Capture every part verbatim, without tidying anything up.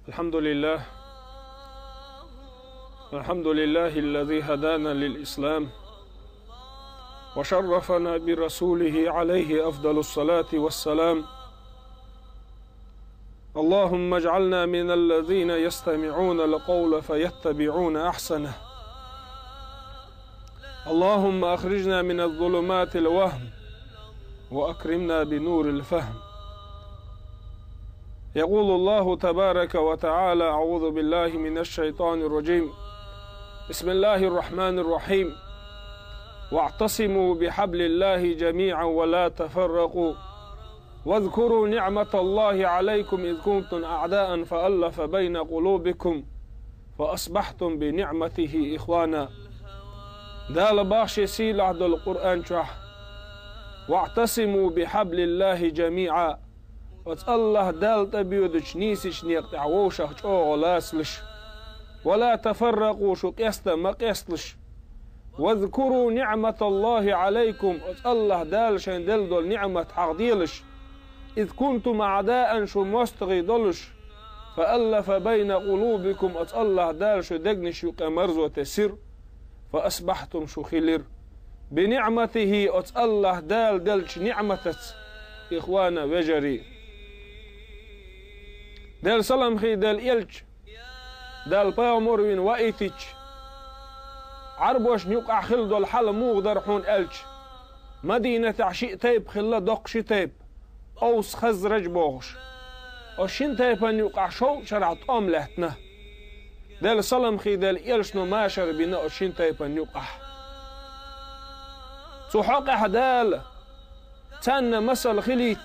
الحمد لله. الحمد لله الذي هدانا للإسلام وشرفنا برسوله عليه أفضل الصلاة والسلام. اللهم اجعلنا من الذين يستمعون القول فيتبعون أحسنه. اللهم أخرجنا من الظلمات الوهم وأكرمنا بنور الفهم. يقول الله تبارك وتعالى: أعوذ بالله من الشيطان الرجيم. بسم الله الرحمن الرحيم. واعتصموا بحبل الله جميعا ولا تفرقوا واذكروا نعمة الله عليكم إذ كنتم أعداء فألف بين قلوبكم فأصبحتم بنعمته إخوانا. Дала бахше сийлахь долу Къуръан чохь: «واعتصموا بحبل الله جميعا». Оцу АллахӀ Далла тӀебоьдучу нийсачу некъа тӀехь вовшах чӀогӀа лацалаш. «ولا تفرقوا», шу къеста ма къесталаш. «واذكروا نعمة الله عليكم», оцу АллахӀ Дала шайн делла долу ниӀмат хьахделаш. «إذ كنتم أعداء», шу мостагӀий долуш. «فألف بين قلوبكم», оцу АллахӀ Дала шу дегнаш юккъе марзо тесира. «فأصبحتم», шу хилира. «بنعمته», оцу АллахӀ Дала деллачу ниӀматаца, «إخوانا», вежарий. Делан салам хи делла элча, Далла пайхамар вина ваийтича, Ӏарбошна юкъахь хилла долу хьал муха дара хьуна аьлча, Мадинатехь шиъ тайпа хилла, доккха ши тайпа, Овс, Хазраж бохуш. Оцу шина тайпана юкъахь шовзткъа шарахь тӀом лаьттина. Делан салам хи делла элчано машар бина оцу шина тайпана юкъахь. Цу хьокъехь Дала царна масал хилийта,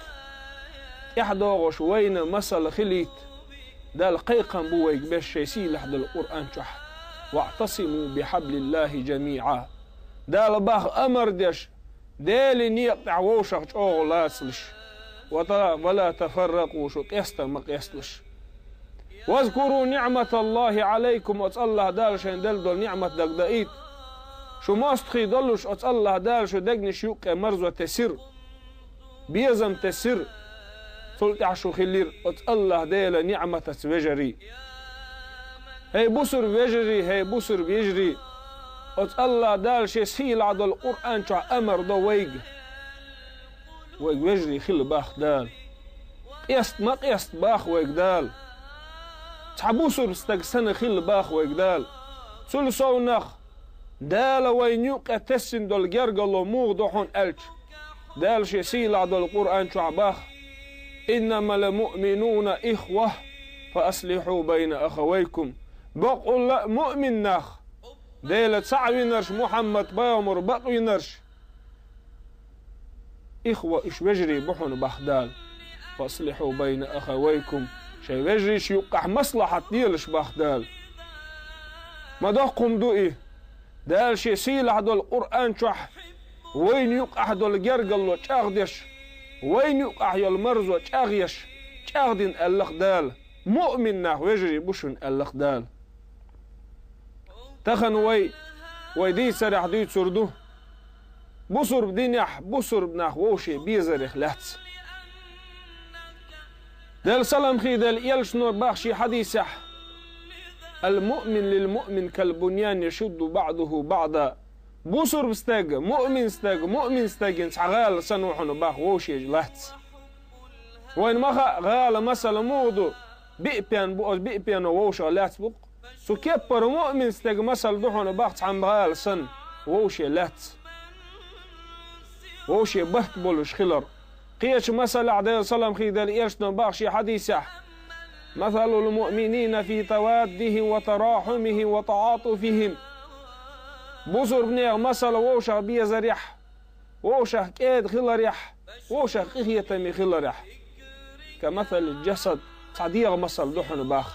тӀаьхьадогӀуш вайна масал хилийта, Дала кхайкхам бу вайга беш шайн сийлахь долу Къуръан чохь: «واعتصموا بحبل الله جميعا». Дала баха амар деш, Делан некъа тӀехь вовшах чӀогӀа лацалаш. «ولا تفرقوا», шу къеста ма къесталаш. «واذكروا نعمة الله عليكم», оцу АллахӀ Дала шайн делла долу ниӀмат дагадайта. Шу мостагӀий долуш, оцу АллахӀ Дала шу дегнаш юккъе марзо тесира, безам тесира. Цул тӀаьхьа шу хилира оцу АллахӀ Делан ниӀматаца, вежарий. ХӀей бусурба вежарий, хӀей бусурба йижарий, оцу АллахӀ Дала шен сийлахь долу Къуръан чохь амар до вайга. Вайга вежарий хила баха Дала. Къеста ма къеста баха вайга Дала. Цхьа бусурба стаг санна хила баха вайга Дала. Цул совнах Дала вайна юккъе тесна долу гергарло муха ду хьуна аьлча, Дала шен сийлахь долу Къуръан чохь баха: «إنما المؤمنون إخوة فأصلحوا بين أخويكم». Бакъулла а муъмин нах, Дела цхьаъ винарш, Мухьаммад пайхамар бакъ винарш, «إخوة», уьш вежарий бу хьуна баха Дала. «فأصلحوا بين أخويكم», шайн вежарийн юккъехь маслахьат делаш баха Дала. Ма доккха хӀума ду и. Дала шен сийлахь долу Къуръан чохь вайна юккъехь долу гергарло чӀагӀдеш, вайна юккъехь йолу марзо чӀагӀъеш, чӀагӀдина аьлла-кх Дала, муъмин нах вежарий бу шуна аьлла-кх Дала. Тахана вай, вай дийцарехь дуьйцур ду, бусурба динехь бусурба нах вовше безарех лаьцна. Делан салам хи делла элчано баха шен хьадисехь: «المؤمن للمؤمن كالبنيان يشد بعضه بعضا». Бусурба стаг, муъмин стаг, муъмин стагана цхьа гӀала санна ву хьуна баха вовше лаьцна. Вайна ма хаьа гӀала масала муха ду, биъ пен бу, оцу биъ пено вовшах лаьцна бу-кх. Цу кеппара муъмин стеган масал ду хьуна баха цхьамма гӀала санна, вовше лаьцна. Вовше барт болуш хилар. Кхечу масалехь Делан салам хи делла элчано баха шен хьадисехь: «مثل المؤمنين في توادهم وتراحمهم وتعاطفهم». Бусурба нехан масала вовшах безарехь, вовшах кӀеда хиларехь, вовшах къинхетаме хиларехь. «كمثل الجسد», цхьа дегӀан масал ду хьуна баха.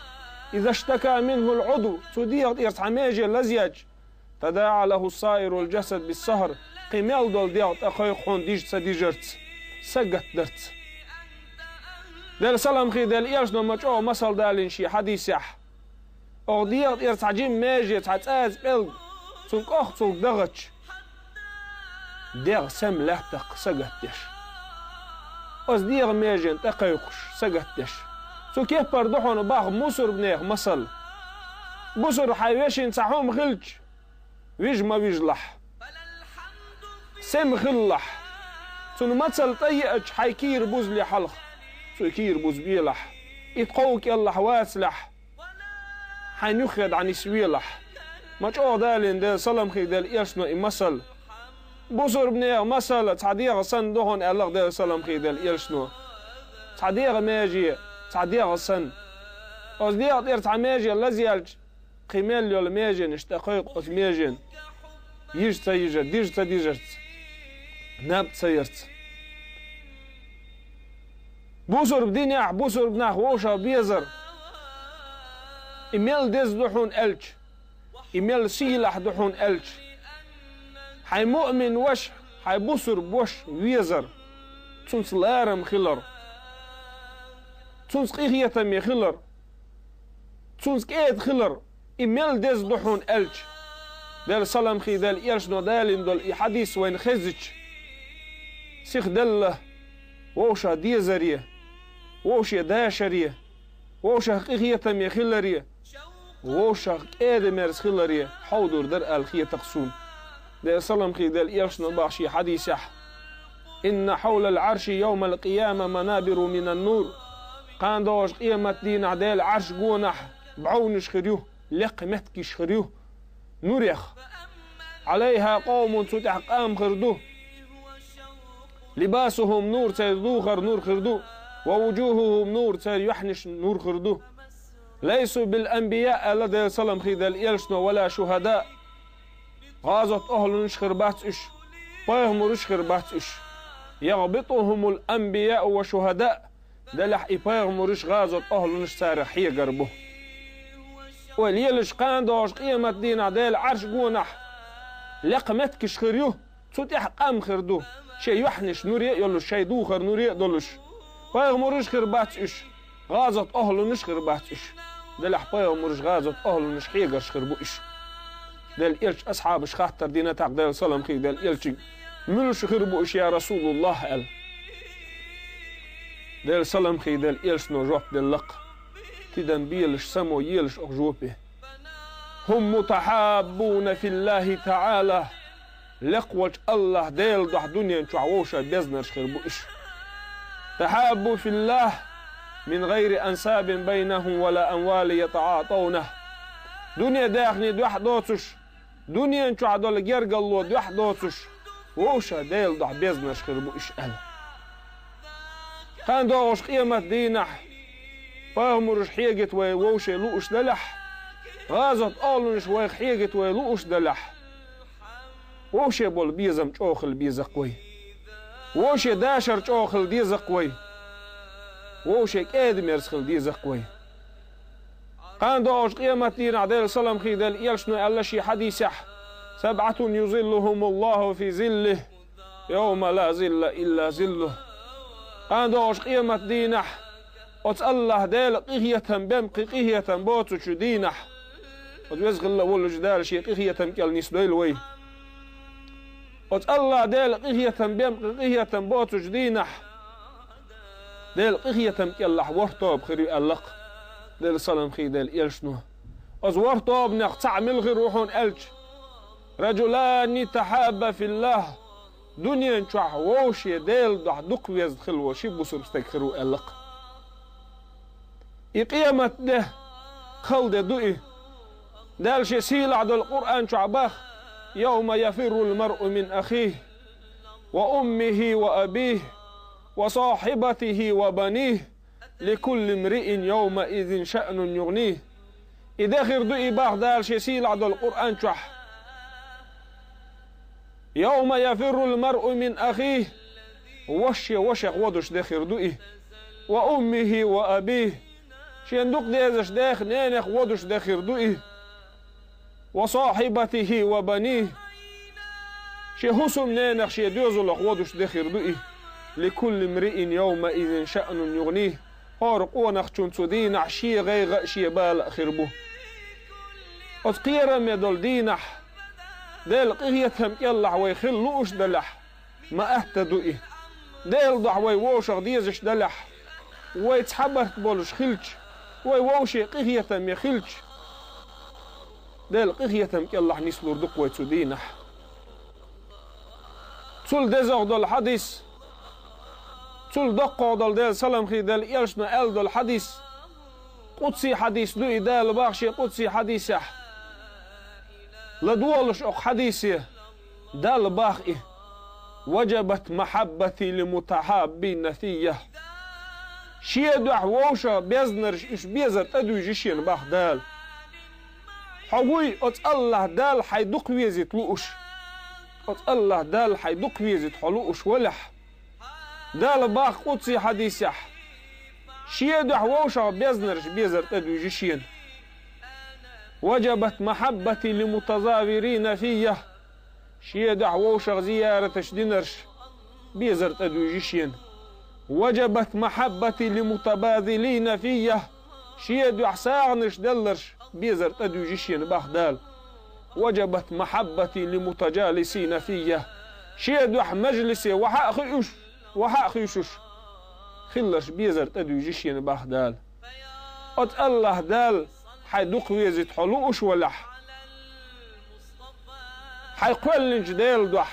«إذا اشتكى منه العضو», цу дегӀа тӀера цхьа меже лазъеча, «تداعى له سائر الجسد بالسهر», кхин мел долу дегӀ тӀекхойкху хьуна дижа ца дижарца, сагатдарца. Делан салам хи делла элчано ма чӀогӀа масал далийна шен хьадисехь. Оха дегӀа тӀера цхьа жима меже, цхьа цӀаза пӀелг, цунна кӀохцалг дахча, дегӀ сема лаьтта-кх сагатдеш. Оцу дегӀан меженна тӀекхойкхуш сагатдеш. Цу кеппара ду хьуна боху бусурбанех масал. Бусурба хьайн вешин цхьа хӀума хилча, вижа ма вижалахь. Сема хилалахь. Цунна мацалла тӀееача хьайн кийра бузале хьалха, цу кийра буза белахь. И тхов кӀелахь вацалахь, хьайн юххе дӀанисвелахь. Ма чӀогӀа далийна Делан салам хилла Делан элчано и масал. Бусурбанех масал цхьа дегӀ санна ду хьуна аьлла Делан салам хилла Делан элчано. Цхьа дегӀ меже, цхьа дегӀ санна. Оцу дегӀа тӀера цхьа меже лазаелча, кхин мел йолу меженаш тӀе кхойкху оцу меженан. Йижа ца йижар, дижа ца дижарца, наб ца ярца. Бусурба динехь, бусурба нах вовшах безар. И мел деза ду хьуна аьлча, и мел сийлахь ду хьуна аьлча, хьайн муъмин ваша, хьайн бусурба ваша везар, цунца ларам хилар, цунца къинхетаме хилар, цунца кӀеда хилар, и мел деза ду хьуна аьлча, Делан салам хилла Делан элчано далийна долу и хьадис вайна хезча, сиха делла вовшах дезаре, вовше дашаре, вовшах къинхетаме хиларе, вовшах кӀедамерза хиларе хьовдур дара аьлла хета-кх суна. Делан салам хилла Делан элчано боху шен хьадисехь: «Инна хьавлал Ӏарши йовмал къияма манабиру минан нур». Кхана догӀучу къематан дийнахь Делан Ӏарш гонахь бӀовнаш хир ю, лекха меттигаш хир ю нурех. «Ӏалайхьа къовмун», цу тӀехь къам хир ду. «Либасухум нур», церан духар нур хир ду. «Ва вужухухум нур», церан юьхьнаш нур хир ду. «Лайсу бил анбия», аьлла Делан салам хилла Делан элчано, «вала шухада». ГӀазот охьлунаш хир бац уьш, пайхамарш хир бац уьш. «Ягъбитухумул анбияу ва шухада». Делахь и пайхамарш, гӀазот охьлунаш царах хьегар бу. Ой, лелаш кхана догӀуш къематдийнахь Делан Ӏарш гонахь лекха меттигаш хир ю, цу тӀехь къам хир ду, шайн юьхьнаш нуре а йолуш, шайн духар нуре а долуш. Пайхамарш хир бац уьш, гӀазот охьлунаш хир бац уьш. Делахь пайхамарш, гӀазот охьлунаш хьегарш хир бу уьш. Делан элча асхьабаш хаттар дина тӀаккха Делан салам хилла Делан элчига: «Муьлш хир бу уьш, я Расулуллахь?» – аьлла. Делан салам хилла Делан элчано жоп делла-кх, тидам белаш, само елаш оха жопе: «Хум мутахьаббуна филлахи таӀала». Лекха волчу Аллахь Делан дуьхьа дуьнен чохь вовшах безнарш хир бу уьш. «Тахьаббу филлахь, мин гӀайри ансабин байнахум ва ла амвали ятаӀатӀавна». Дуьне даьхни дуьхьа доцуш, дуьнен чохь долу гергарло дуьхьа доцуш, вовшах Делан дуьхьа безнарш хир бу уьш аьлла. Кхана догӀуш къематдийнахь пайхамарш хьегийта вай вовше лууш делахь, гӀазот охьлунаш вайх хьегийта вай лууш делахь, вовше болу безам чӀогӀа хила беза-кх вай. Вовше дашар чӀогӀа хила деза-кх вай. Вовше кӀедамерза хила деза-кх вай. Кхана догӀучу къематдийнахь Делан салам хилла Делан элчано аьлла шен хьадисехь: «СабӀатун юзиллухумуллаху фи зиллихь, йовма ла зилла илла зиллухь». Кхана догӀучу къематдийнахь оцу Аллахь Делан къинхетам бен кхин къинхетам боцучу дийнахь, оцу веза хилла волчу Дала шен къинхетам кӀел нисдойла вай. Оцу Аллахь Делан къинхетам бен кхин къинхетам боцучу дийнахь, Делан къинхетам кӀелахь ворхӀ тоба хир ю аьлла-кх Делан салам хилла Делан элчано. Оцу ворхӀ тобанех цхьаъ мила хир ву хьуна аьлча: «Раджулани тахьабба филлахь», дуьнен чохь вовше Делан дуьхьа дукха везна хилла волу ши бусурба стаг хир ву аьлла-кх. И къематде, кхалде ду и. Дала шен сийлахь долу Къуръан чохь боху: «Йовма яфиррул маръу мин ахихь, ва уммихи ва абихь, ва сахьибатихи ва банихь, ликулли мриин йовмаизин шаънун югӀних». И де хир ду и боху Дала шен сийлахь долу Къуръан чохь: «Йовма яфиррул маръу мин ахихь», ваша шен вашех водуш де хир ду и, «ва уммихи ва абихь», шен дукха дезаш дех, ненех водуш де хир ду и, «ва сахьибатихи ва банихь», шен хӀусамненех, шен доьзалх водуш де хир ду и, «ликулли мриин йовмаизин шаънун югӀних». ХӀора къонахчун цу дийнахь шен гӀайгӀа а, шен бала а хир бу. Оцу кхераме долу дийнахь Делан къинхетам кӀелахь вай хила лууш делахь, ма атта ду и. Делан дуьхьа вай вовшах дезаш делахь, вай цхьабарт болуш хилча, вай вовше къинхетаме хилча, Делан къинхетам кӀелахь нислур ду-кх вай цу дийнахь. Цул дезагӀа долу хьадис, цул доккхагӀа долу, Делан салам хийла Делан элчано аьлла долу хьадис, къудси хьадис ду и, Дала боху шен къудси хьадисехь. ЛадогӀалаш окху хьадисе, Далла боху и: «Ваджабат махьаббати лимутахьаббина фийя». Шен дуьхьа вовшах безнарш, уьш безар тӀедуьйжу шена боху Дала. Хьо вуй оцу АллахӀ Дала хьайн дукха везийта лууш? Оцу АллахӀ Дала хьайн дукха везийта хьо лууш валахь, Дала боху къудси хьадисехь: «Шен дуьхьа вовшах безнарш безар тӀедуьйжу шена». «Ваджабат махьаббати лимутазавирина фийя». Шен дуьхьа вовшах зияраташ динарш безар тӀедуьйжу шена. «Ваджабат махьаббати лимутабазилина фийя». Шен дуьхьа сагӀанаш делларш безар тӀедуьйжу шена боху Дала. «Ваджабат махьаббати лимутаджалисина фийя». Шен дуьхьа мажлисе вахьа а хуьуш, вахьа а хуьйшуш хилларш безар тӀедуьйжу шена боху Дала. Оцу АллахӀ Дала хьайн дукха везийта хьо лууш валахь, хьайн кхоьллинчу Делан дуьхьа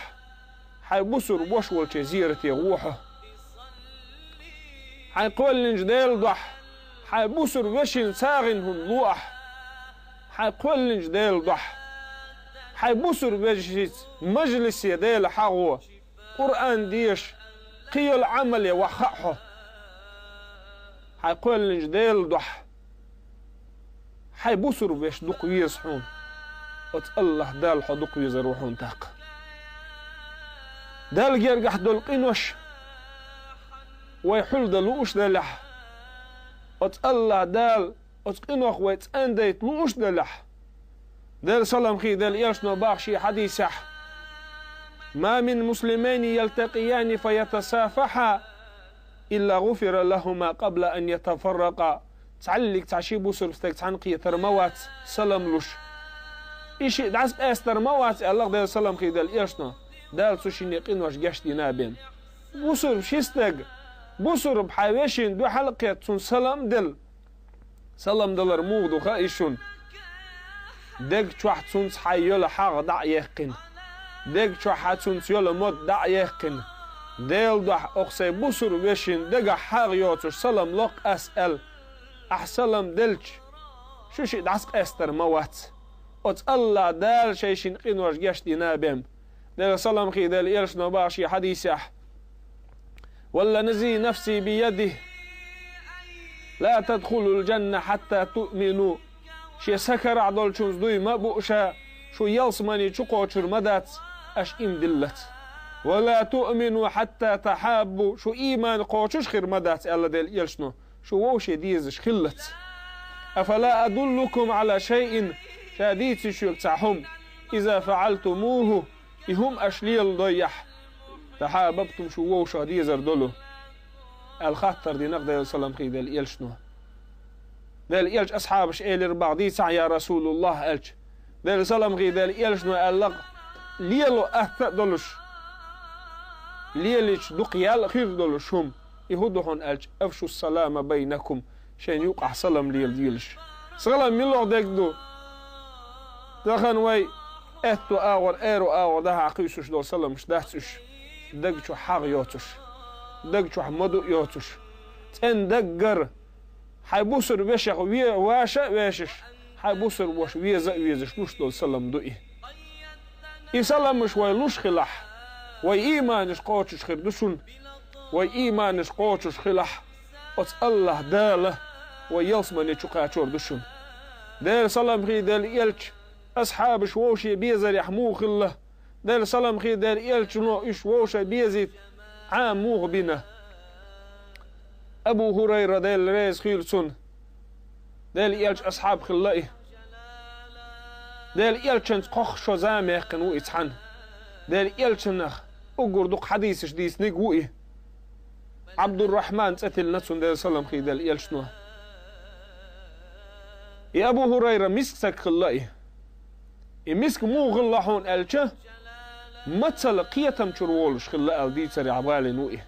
хьайн бусурба ваша волчу зерате гӀо хьо. Хьайн кхоьллинчу Делан дуьхьа хьайн бусурба вешин сагӀина хӀума ло ахь. Хьайн кхоьллинчу Делан дуьхьа хьайн бусурба вешица мажлисе Дела хьагӀо, Къуръан деша, кхин йолу Ӏамале вахьа а хьо. Хьайн кхоьллинчу Делан дуьхьа хьайн бусурба веш дукха веза хьуна, оцу АллахӀ Дала хьо дукха везар ву хьуна тӀаккха. Далла гергахь долу къинош вай хьуьлда лууш делахь, оцу АллахӀ Дала оцу къинойх вай цӀандайта лууш делахь, Делан салам хийла Делан элчано боху шен хьадисехь: «Ма мин муслимайни ялтакъияни фаятасафахьа, илла гӀуфира лахӀума къабла ан ятафарракъа». Цхьаллиг цхьа ши бусурба стаг цхьаьна кхетар ма вац салам луш. И шиъ дӀасакъаьстар ма вац, аьлла Делан салам хийла Делан элчано, Дала цу шинне къинош гечдина бен. Бусурба ши стаг, бусурба хьайн вешин дуьхьал а кхетта цунна салам а делла. Салам далар муха ду хаьий шуна? Дег чохь цунца хьайн йолу хьагӀ дӀа а яьккхина, дег чохь хьан цунца йолу мод дӀа а яьккхина, Делан дуьхьа окху сайн бусурба вешин дегахь хьагӀ йоцуш салам локх ас аьлла, ахь салам делча, шу шиъ дӀасакъаьстар ма вац. Оцу АллахӀ Дала шайн шин къинош гечдина бен. Делан салам хийла Делан элчано боху шен хьадисехь: «Валлази нафси биядихӀ, ла тадхулул джанна хьатта туъмину». Шен са карахь долчунца дуй ма буу ша, шу ялсамани чу кхочур ма дац, аша ийман диллалц. «Ва ла туъмину хьатта тахьаббу», шу ийман кхочуш хир ма дац, аьлла Делан элчано, шу вовше дезаш хиллалц. «Афала адуллукум Ӏала шайин», ша дийций шуьга цхьа хӀума, «иза фаӀалтумухӀу», и хӀума аша леладойяхь, «тахьабабтум», шу вовшах дезар долу, аьлла хаттар дина-кх Делан салам хийла Делан элчано. Делан элча асхьабаш элира боху: «Дийцахьа, я Расулуллах», аьлча, Делан салам хийла Делан элчано аьлла-кх: «Лело атта а долуш, лелийча дукха ял а хир долуш хӀума». И хӀун ду хьуна аьлча: «Афшу салама байнакум», шайна юкъахь салам леладелаш. Салам муьлха дерг ду? Тахана вай аьтту агӀор, аьрру агӀор дӀахьа кхуьйсуш долу саламаш дац уьш, даг чохь хьагӀ йоцуш, даг чохь маду а йоцуш, цӀена даггара, хьайн бусурба вешах ве-, ваша а вешаш, хьайн бусурба ваша веза а везаш луш долу салам ду и. И саламаш вай луш хилахь, вай ийманаш кхочуш хир ду шуна. Вай ийманаш кхочуш хилахь, оцу АллахӀ Дала вай ялсамани чу кхачор ду шуна. Делан салам хийла Делан элча асхьабаш вовше безарехь муха хилла? Делан салам хийла Делан элчано уьш вовше безийта Ӏама муха бина? Абу ХӀурайра, Дела реза хуьлда цунна, Делан элчан асхьаб хилла и. Делан элчанца кхо шо зама яьккхина ву и цхьаьна. Делан элчанах уггар дукха хьадисаш дийцинарг ву и. Ӏабдуррахьман цӀе тиллина цунна, Делан салам хийла Делан элчано. И Абу ХӀурайра миска стаг хилла и. И миска муха хилла хьуна аьлча, мацалла кхетам чуьра волуш хилла аьлла дийцарехь балийна ву и.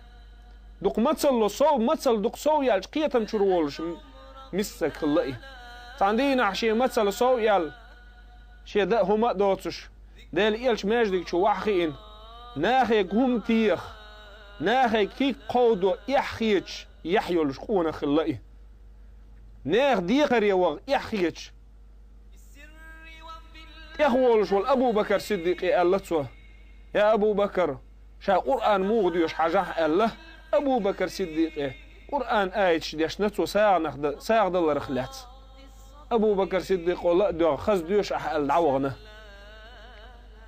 Дукха мацалло сов, мацалла дукха сов яьлча кхетам чуьра волуш м-, миска стаг хилла и. Цхьана дийнахь шен мацалла сов яьлла, шен даа хӀума а доцуш, Делан элча маьждиг чу ваха хиъна, нахе хӀума теха, нахе куьг кховдо эхь хеташ, яхь йолуш къонах хилла и. Нехан декхаре ваха эхь хеташ, тӀехволуш волу Абу-Бакар Сиддикъе аьлла цо: «Я Абу-Бакар, ша Къуръан муха доьшу хьажахь», – аьлла. Абу-Бакар Сиддикъе Къуръан аяташ дешна цо сагӀанах дан, сагӀа даларх лаьцна. Абу-Бакар Сиддикъо ла а доьгӀна: «Хаза доьшу ахь», – аьлла, дӀавахана.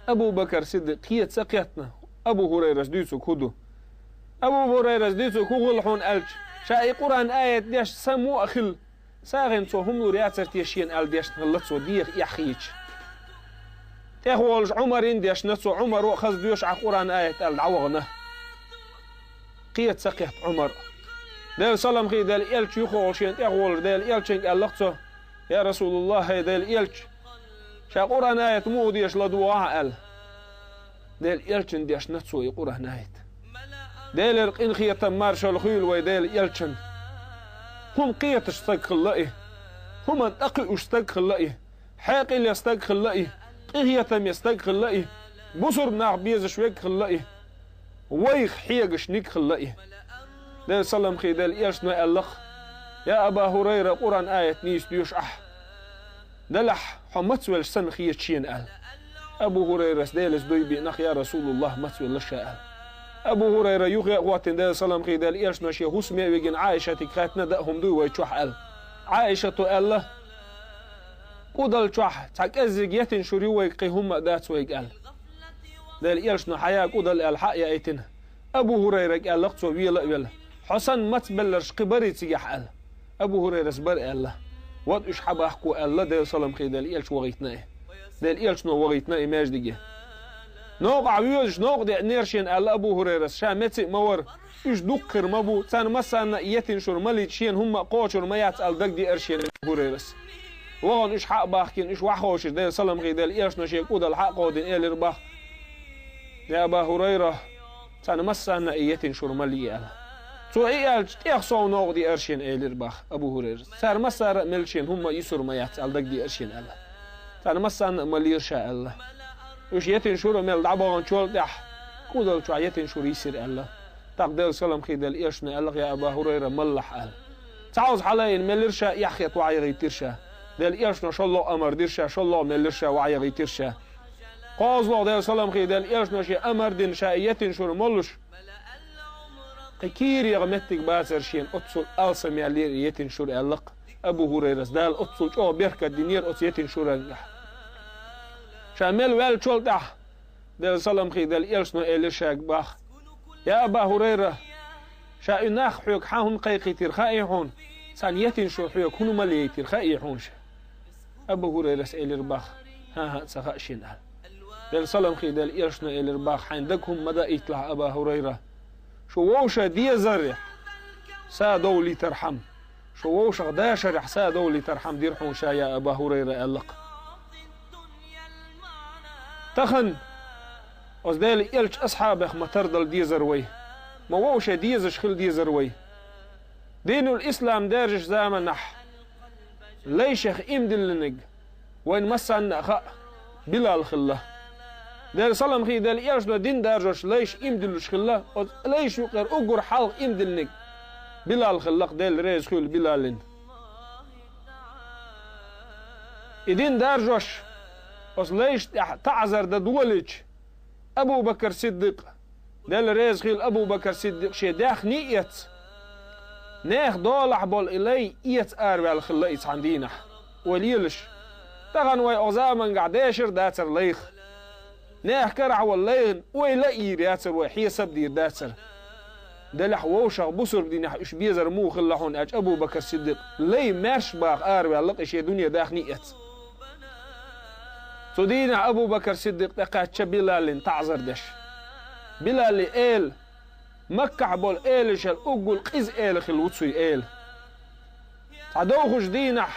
Абу-Бакар Сиддикъ кхета ца кхетта, Абу ХӀурайрас дуьйцург хӀун ду? Абу ХӀурайрас дуьйцург хӀун хилла хьуна аьлча, ша и Къуръан аят дешна сама а хилла, сагӀина цо хӀума лур яцара те шена аьлла дешна хилла цо, деха эхь хеташ. ТӀехволуш Ӏумарна дешна цо, Ӏумаро а: «Хаза доьшу ахь Къуръан аят», – аьлла, дӀавахана. Кхета ца кхетта Ӏумар. Делан салам хилла Делан элча юхаволуш шена тӀехволуш Делан элчанга аьлла цо: «Я Расулаллах, хӀай Делан элча, ша Къуръан аят муха деша ладогӀахь», – аьлла. Делан элчанна дешна цо и Къуръан аят. Делера къинхетам, маршалла хуьлда вай Делан элчанна. ХӀума кхеташ стаг хилла и. ХӀуманна тӀекхуьуш стаг хилла и. Хьекъале стаг хилла и. Къинхетаме стаг хилла и. Бусурба нах безаш верг хилла и. Вайх хьегаш ниг хилла и. Делан салам хилла Делан элчано аьлла-кх: «Я Аба ХӀурайра, Къуръан аят нийса доьшу ахь. Делахь, хьо мацвелла санна хета шена», – аьлла. Абу ХӀурайрас Делаца дуй биъна-кх: «Я Расулаллах, мацвелла ша», – аьлла. Абу ХӀурайра юххе а хӀоттийна, Делан салам хилла Делан элчано шен хӀусаме а вигина, Ӏайшатига хаьттина: «Даа хӀума дуй вай чохь?» – аьлла. Ӏайшато аьлла: «КӀудал чохь цхьа кӀеззиг етин шура ю вайга, кхин хӀумма а дац вайга», – аьлла. Делан элчано: «Хьая кӀудал», – аьлла, хьа а яийтина. Абу ХӀурайрага аьлла-кх цо, вела а велла: «Хьо санна мацбелларш кхин барий цигахь?» – аьлла. Абу ХӀурайрас бара аьлла. «Вада уьш хьабахко», – аьлла, Делан салам хилла Делан элча вахийтина и. Делан элчано вахийтина и маьждиге. Новкъахь воьдуш новкъа деанера шена аьлла Абу ХӀурайрас, ша меца а ма вара, уьш дуккха хир ма бу, царна массарна а етин шура малийча шена хӀумма а кхочур ма яц аьлла дагадеара шена Абу ХӀурайрас. Вахана уьш хьа а бахкина, уьш ваха ховшийча, Делан салам хилла Делан элчано шен кӀудал хьа а кховдийна, элира бах: «Я Аба ХӀурайра, царна массарна а и етин шура малий», – аьлла. Цо и аьлча, тӀех сов новкъа деара шена, элира бах Абу ХӀурайрас. Цара массара а мелла шена хӀумма а йисур ма яц аьлла дагадеара шена аьлла. Царна массарна а малийра ша аьлла. Уьш етин шура мелла дӀабаханчул тӀаьхьа, кӀудал чохь етин шура йисира аьлла. ТӀаккха Делан салам хилла Делан элчано аьлла-кх: «Я Аба ХӀурайра, маллахь», – аьлла. Цхьа хьалха алийна мелира ша, эхь хетта вахьаяхийтира ша. Делан элчано шолгӀа амар дира ша, шолгӀа мелира ша, вахьаяхийтира ша. КхозлагӀа Делан салам хилла Делан элчано шен амар дина ша и етин шура молуш, кхин кийрагӀа меттиг бацара шена, оццул алсамъяьллера и етин шура аьлла-кх Абу ХӀурайрас. Дала оццул чӀогӀа беркат динера оцу етин шурангахь. Ша мел ваьллачул тӀаьхьа Делан салам хилла Делан элчано элира шега бах: «Я Аба ХӀурайра, ша и нах хьоьга хьан хӀунда кхайкхийтира хаьий хьуна? Царна етин шура хьоьга хӀунда малийийтира хаьий хьуна ша?» Абу ХӀурайрас элира бах: «ХӀан-хӀа, ца хаьа шена», – аьлла. Делан салам хилла Делан элчано элира бах: «Хьайн дага хӀума ма даийталахь, Аба ХӀурайра. Шу вовшийн дезарехь са довлийтархьама, шу вовшах дашарехь са довлийтархьама дира хьуна ша, я Аба ХӀурайра», – аьлла-кх. Тахана оцу Делан элчан асхьабех ма тардала дезара вай, ма вовшийн дезаш хила дезара вай. Динул ислам даьржачу заманахь лайшех иман диллинарг вайн массарна а хаьа, Билал хилла. Делан салам хилла Делан элчано дин даржош лайш иман диллуш хилла, оцу лайш юкъера уггар хьалха иман диллинарг Билал хилла-кх, Дела реза хуьлда Билална. И дин даржош, оцу лайшна тӀехь таӀзар дан долийча, Абу Бакар Сиддикъ, Дела реза хуьлда Абу Бакар Сиддикъ, шен даьхни а эцна, нехан долахь болу и лай эца араваьлла хилла и цхьана дийнахь, ой лелаш. Тахана вай оцу замангахь дешар а дацара лайх. Нехан карахь волу лайна ойла а йийр яцара вай, хьесап а дийр дацара. Делахь вовшах бусурба динехь уьш безар муха хилла хьуна аьлча, Абу Бакар Сиддикъ лай маьрша баха араваьлла-кх и шен дуьне даьхни а эцна. Цу дийнахь Абу Бакар Сиддикъ тӀекхаьчча Билална таӀзар деш. Билалан эла, Маккахь болу элашал уггар къиза эла хилла ву цуьнан эла. Цхьа довхачу дийнахь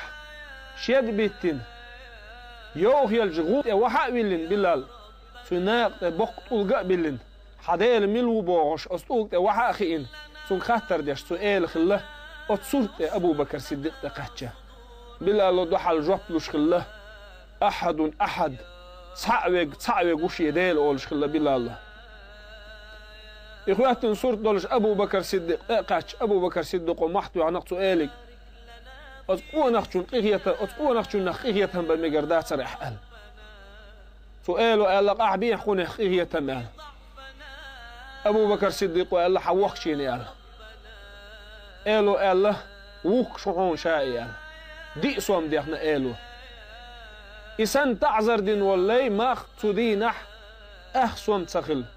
шед а биттина, йовхаеллачу гӀу тӀе вахьа а виллина Билал, цуьнан накъа тӀе боккха тӀулга а биллина, хьан Дела мила ву бохуш, оцу тӀулга тӀе вахьа а хиъна, Цуьнга хаттар деш цу эла хилла, оцу сурт тӀе Абу-Бакр Сиддикъ тӀе кхаьчча. Билало дуьхьал жоп луш хилла: «Ахьадун ахьад, цхьаъ вег, цхьаъ вег ву шен Дела», олуш хилла Билало. И хоьттина сурт долуш Абу-Бакр Сиддикъ тӀе а кхаьчча, Абу-Бакр Сиддикъо мохь тоьхна-кх цу элиг: «Оцу къонахчун къинхетам, оцу къонахчунах къинхетам бан мегар дацара ахь», аьлла. Цу эло аьлла-кх: «Ахь бехьа кхунах къинхетам», аьлла. Абу-Бакр Сиддикъо аьлла: «Хьан вохкачуьнга», аьлла. Эло аьлла: «Вухкуш ву хьуна ша и», аьлла. Диъ сом дехна эло. И санна таӀзар дина волу лай мах цу дийнахь ах сом ца хилла.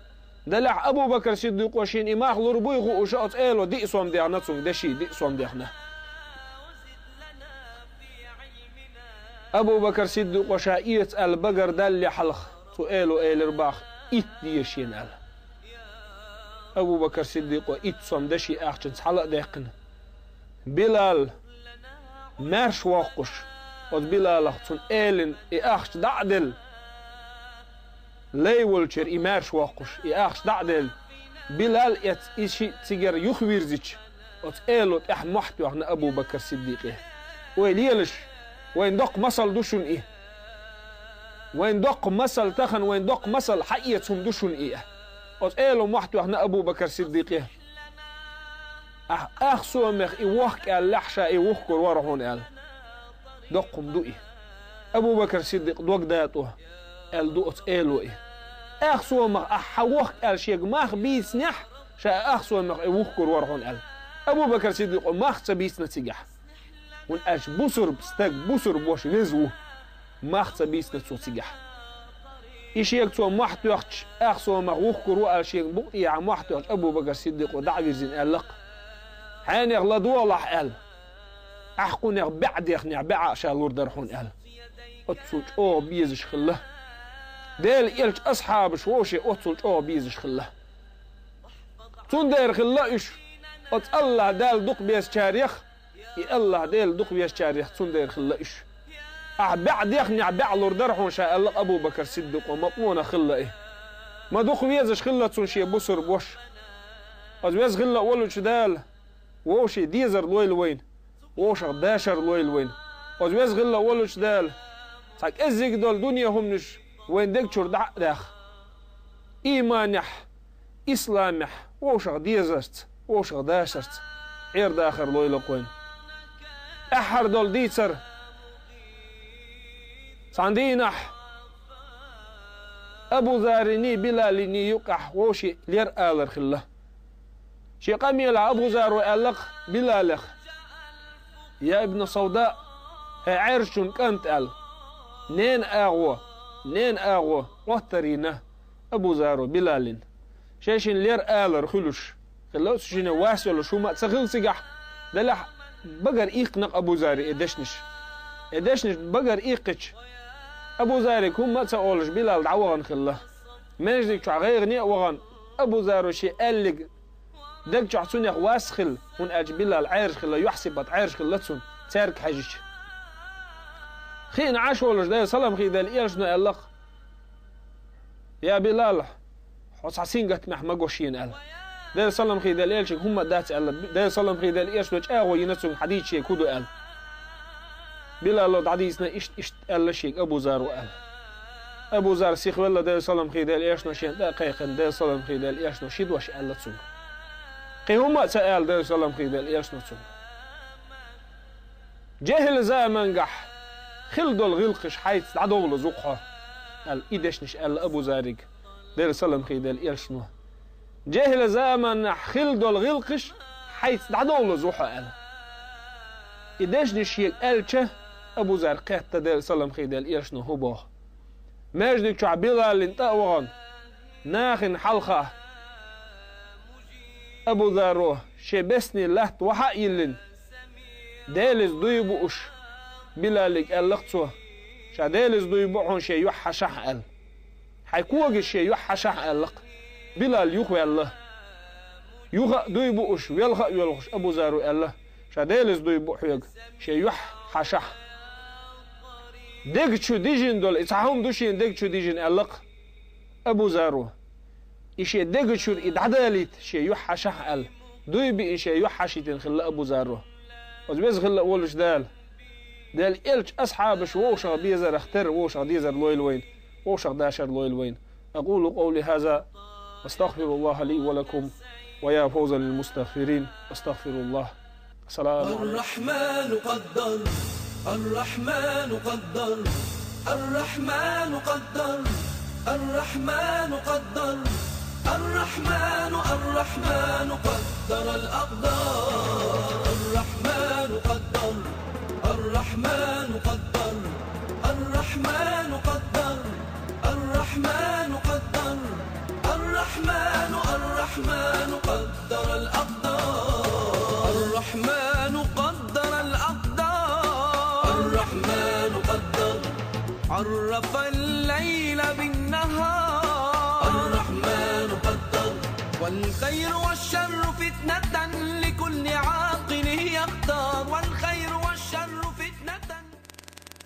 Делахь Абу-Бакр Сиддикъо шена и мах лур буй хууш, оцу эло диъ сом дехна цуьнга, деши диъ сом дехна. Абу-Бакр Сиддикъо ша эца аьлла багар далле хьалха, цу эло элира боху: «Итт деза шена», аьлла. Абу-Бакр Сиддикъо итт сом деши ахчанца хьала а даьккхина. Билал маьрша воккхуш, оцу Билалах цунна элина и ахча дӀа а делла, лай волчуьра и маьрша воккхуш, и ахча дӀа а делла, Билал эцна и шиъ цигара юхавирзича, оцу эло тӀехь мохь тоьхна Абу-Бакр Сиддикъе: «Вай лелаш, вайн доккха масал ду шуна и. Вайн доккха масал тахана, вайн доккха масал хьаэца хӀума ду шуна и». Оцу эло мохь тоьхна Абу-Бакр Сиддикъе: «Ахь ах сомах и вохка аьллехь, ша и вухкур вара хьуна», аьлла. Доккха хӀума ду и. Абу-Бакр Сиддикъ дог датӀо, аьлла ду оцу эло и. Ах сомах ахь хьан вохка аьлла шега мах бийцинехь, ша ах сомах и вухкур вара хьуна аьлла. Абу-Бакр Сиддикъо мах ца бийцина цигахь. ХӀунда аьлча бусурба стаг, бусурба ваша веза ву. Мах ца бийцина цо цигахь. И шега цо мохь тоьхча, ах сомах вухкур ву аьлла шега букъ тӀехьа мохь тоьхча, Абу-Бакр Сиддикъо дӀа а вирзина аьлла-кх: «Хьенех ладогӀалахь», аьлла. «Ахь кхунах бӀе дехнехь, бӀе а ша лур дара хьуна», аьлла. Оццул чӀогӀа безаш хилла. Делан элчан асхьабаш вовшех оццул чӀогӀа безаш хилла. Цундела хилла уьш, оцу АллахӀ Далла дукха безачарех, и АллахӀ Дела дукха везачарех цундела хилла уьш. «Ахь бӀе дехнехь, бӀе лур дара хьуна ша», аьлла Абу-Бакр Сиддикъо, ма къонах хилла и. Ма дукха везаш хилла цунна шен бусурба ваша. Оцу веза хилла волчу Дала вовшийн дезар лойла вайна, вовшах дашар лойла вайна. Оцу веза хилла волчу Дала цхьа кӀеззиг долу дуьне хӀуманаш вайн дег чуьра дӀа а даха, ийманехь, исламехь, вовшах дезарца, вовшах дашарца Ӏер-дахар лойла-кх вайна. ТӀаьххьара долу дийцар: цхьана дийнахь Абу Зарриний, Билалиний юкъахь вовшийн лер алар хилла. Шен къамелехь Абу Заро аьлла-кх Билалех: «Я ибн Савда, хӀей Ӏаьржачун кӀант», аьлла. Ненан агӀо, ненан агӀо гӀоттар йина Абу Заро Билалина. Шайшинна лер алар хуьлуш хилла, цу шинна вас йолуш хӀума а ца хилла цигахь, делахь багара иккхина-кх Абу Зари и дешнаш. И дешнаш багара иккхича, Абу Зарига хӀумма а ца олуш, Билал дӀавахана хилла. Маьждиг чохь гӀайгӀане а вахана, Абу Заро шен аьллиг даг чохь цунех вас хилла, хӀунда аьлча Билал Ӏаьржа хилла, юьхь-сибат Ӏаьржа хилла цунна, цаьрга хьаьжча. Хиъна Ӏаш волуш, Делан салам хийла элчано аьлла-кх: «Я Билал, хьо цхьа сингаттамехь ма го шена», аьлла. Делан салам хийла элчига хӀумма а дац аьлла, Делан салам хийла элчано чӀагӀо йина цуьнга, хьадийча шега хӀун ду аьлла. Билало дӀадийцина, иштта, иштта аьлла шега Абу Заро аьлла. Абу Зар сихвелла, Делан салам хийла элчано шена тӀе а кхайкхина, Делан салам хийла элчано ши дош аьлла цуьнга. Кхин хӀумма а ца аьлла Делан салам хийла элчано цуьнга. «ЖехӀил замангахь хилла долу гӀиллакхаш хьайца дӀадовлаза ву-кх хьо», аьлла, и дешнаш аьлла Абу Зарига Делан салам хийла элчано. «ЖехӀил заманахь хилла долу гӀиллакхаш хьайца дӀадовлаза ву хьо», аьлла. И дешнаш шега аьлча, Абу Зар кхетта, Делан салам хийла элчано хӀун боху. Маьждиг чохь Билалина тӀе а вахана, нахана хьалха Абу Заро шен бесни латта вахьа а йиллина, Делаца дуй бууш, Билалига аьлла-кх цо: «Ша Делаца дуй бу хьуна шен юьхь хьашахь», аьлла. «Хьайн когаш шен юьхь хьашахь», аьлла-кх. Билал юхаваьлла. Юха а дуй бууш, велха а воьлхуш, Абу Заро аьлла: «Ша Делаца дуй бу хьоьга шен юьхь хьашахь». Дега чу дижина долу и цхьа хӀума ду шена дега чу дижина, аьлла-кх Абу Заро. И шен дега чуьра и дӀадалийта шен юьхь хьашахь аьлла. Дуй биъна шен юхь хьашийтина хилла Абу Зарро. Оцу веза хилла а волуш Дала, Делан элчан асхьабаш вовшах безарах терра вовшах дезар лойла вайна, вовшах дашар лойла вайна. أقول قولي هذا وأستغفر الله لي ولكم ويا فوز للمستغفرين. أستغفر الله. السلام عليكم. الرحمن قدر، الرحمن قدر، الرحمن قدر، الرحمن قدر، الرحمن، الرحمن قدر الأقدار، الرحمن قدر، الرحمن قدر، الرحمن قدر، الرحمن قدر، الرحمن، الرحمن قدر الأقدار، الرحمن قدر الأقدار، الرحمن قدر، عرف الليل بالنهار، الرحمن قدر، والخير والشر فتنة لكل عاقل يختار، والخير